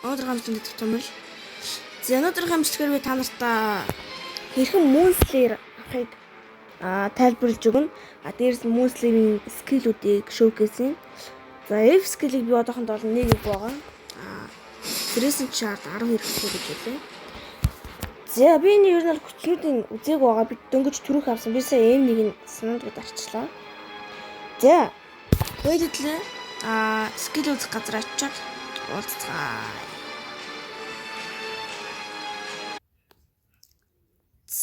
Өнөөдөр хамтлан гэдэг томрол. За өнөөдрийн хамтлагаар би та нартаа хэрхэн Moon Slayer авахыг тайлбарлаж өгнө. А дээрээс нь Moon Slayer-ийн skill үүдийг showcase хийн. За F skill-ийг би одоохондоо бол нэг байгаа. Crescent Shard 10 хэрэгтэй гэж үлээ. За би энэ ер нь бол хүчнүүдийн үзег байгаа. Би дөнгөж түрүүх авсан. Би сая M1 нь санаанд дарчлаа. За тэгээд лээ skill үзэх газар очиод уулзцгаая.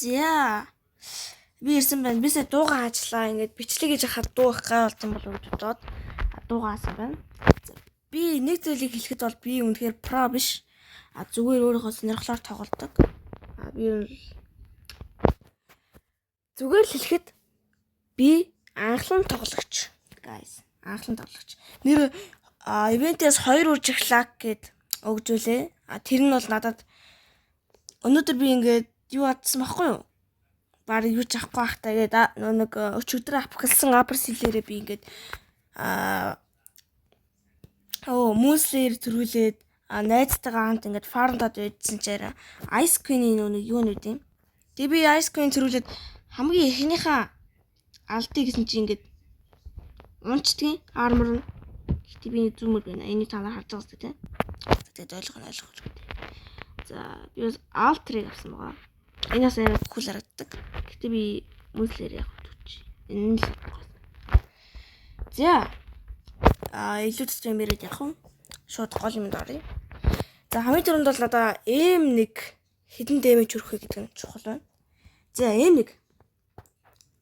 За би ирсэн байна. Би сая дуугаа хаачлаа. Ингээд бичлэг хийж хахад дуу их гай болсон болов гэж бодоод дуугаа хаасан байна. За би нэг зүйлийг хэлэхэд бол би үнэхээр pro биш. А зүгээр өөрийнхөө сонирхлоор тоглодог. А би зүгээр л хэлэхэд би анхлан тоглогч. Guys, анхлан тоглогч. Нэр event ээс 2 үржих luck гэд өгжүүлээ. А тэр нь бол надад өнөөдөр би ингээд юу атсан баггүй юу? Бараг юу ч авахгүй байх та гээд нөө нэг өчигдөр авахлсан upper seal-ээрээ би ингээд Moon Slayer төрүүлээд найзтайгаа хамт ингээд farm даад байжсан чаараа Ice Queen-ийн нөө нэг юу нүд юм. Тэгээ би Ice Queen төрүүлээд хамгийн эхнийхээ алдъя гэсэн чи ингээд унцдгийн armor нь. Гэтэ би нэг зүмэр байна. Энийг та нар харж байгаа зү тэ. Тэгээд ойлгох нь ойлгох гэдэг. За би бас Alter-ыг авсан байгаа. Энэ бас амар cool харагддаг. Гэтэ би Moon Slayer яг төч. Энэ л. За илүү төстэй юм яриад явах уу? Шууд гол юмд оръё. За хамгийн түрүүнд бол надаа M1 хэдэн damage өрөх вэ гэдэг нь чухал байна. За M1.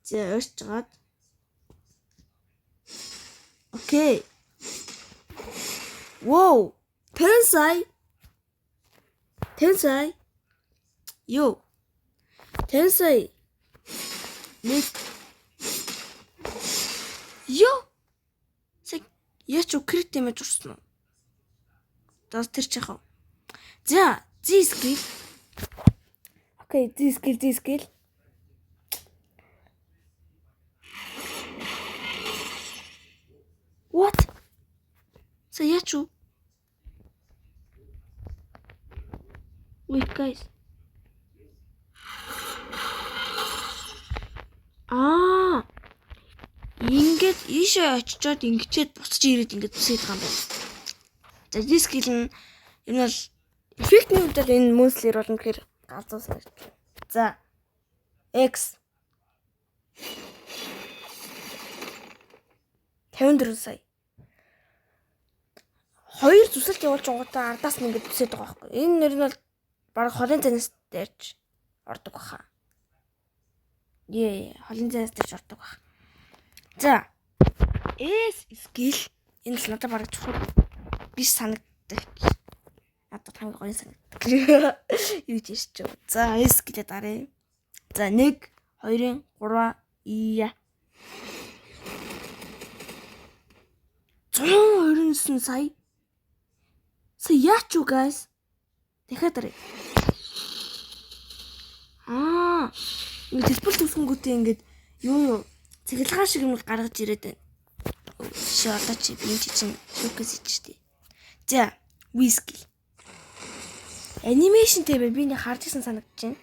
За ойрч жагаад. Okay. Wow. 10 сая. 10 сая. Йоо. 10 сая. Нэг. Йоо. Сая яач уу crit damage урсан уу? За тэр ч яхав. За, Z skill. Okay, Z skill, Z skill. What? За яач уу? Wait guys. Аа. Ингээд ийшээ очичоод ингэчээд буцаж ирээд ингээд зүсээд байгаа юм байна. За Z skill нь ер нь бол эффектний хувьд бол энэ Moon Slayer бол үнэхээр галзуу санагдчих. За X 54 сая. Хоёр зүсэлт явуулж гуутаа ардаас нь ингээд зүсээд байгаа байхгүй. Энэ нэр нь бол бараг холын занаас дээрч ордог баха. Ее, холын занаас дээрч ордог бах. За S skill энэ л надад бараг чухал биш санагддаг. Надад хамгийн гоё санагддаг. Юу ч ирч. За S skill-ээ даръя. За 1 2 3 ия. 129 сая. Сая яач юу guys? Дахиад даръя. Аа, ингэ дэлбэл төсөнгүүтээ ингээд юу цэглэгаа шиг юм гаргаж ирээд байна. Ши одоо чи би энэ чинь showcase хийчихтэй. За, whisky. Animation тэй би нэг харж исэн санагдаж байна.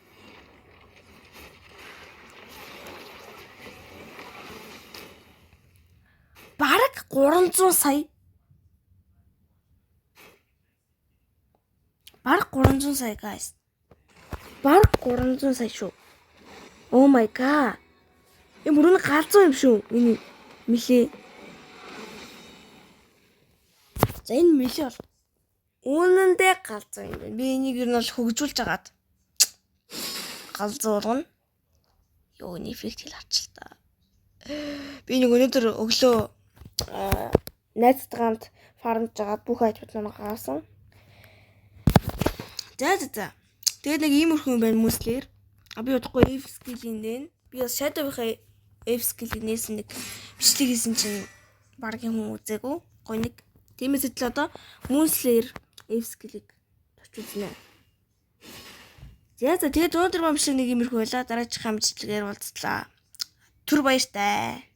Бараг 300 сая. Бараг 300 сая guys. Бараг 300 сая шүү. Oh my god. Энэ бүр нэг галзуу юм шүү. Энэ melee. За энэ melee бол үнэндээ галзуу юм байна. Би энийг ер нь бол хөгжүүлж агаад галзуу болгоно. Йоо, энэ эффект хэл авчил та. Би нэг өнөөдөр өглөө найзтайгаа хамт farm ж агаад бүх item ууд маань гаргасан. За за за. Тэгээд нэг иймэрхүү юм байна Moon Slayer. А би удахгүй F skill-ийн нэн. Би бас Shadow-ийн F skill-ийг нээсэн нэг бичлэг хийсэн чинь баг юм хүн үзээгүй. Гой нэг. Тиймээс л одоо Moon Slayer F skill-ийг товч үзнэ. За за тэгээд өнөөдөр бичлэг нэг иймэрхүү байлаа. Дараагийн бичлэгээр уулзлаа. Түр баяртай.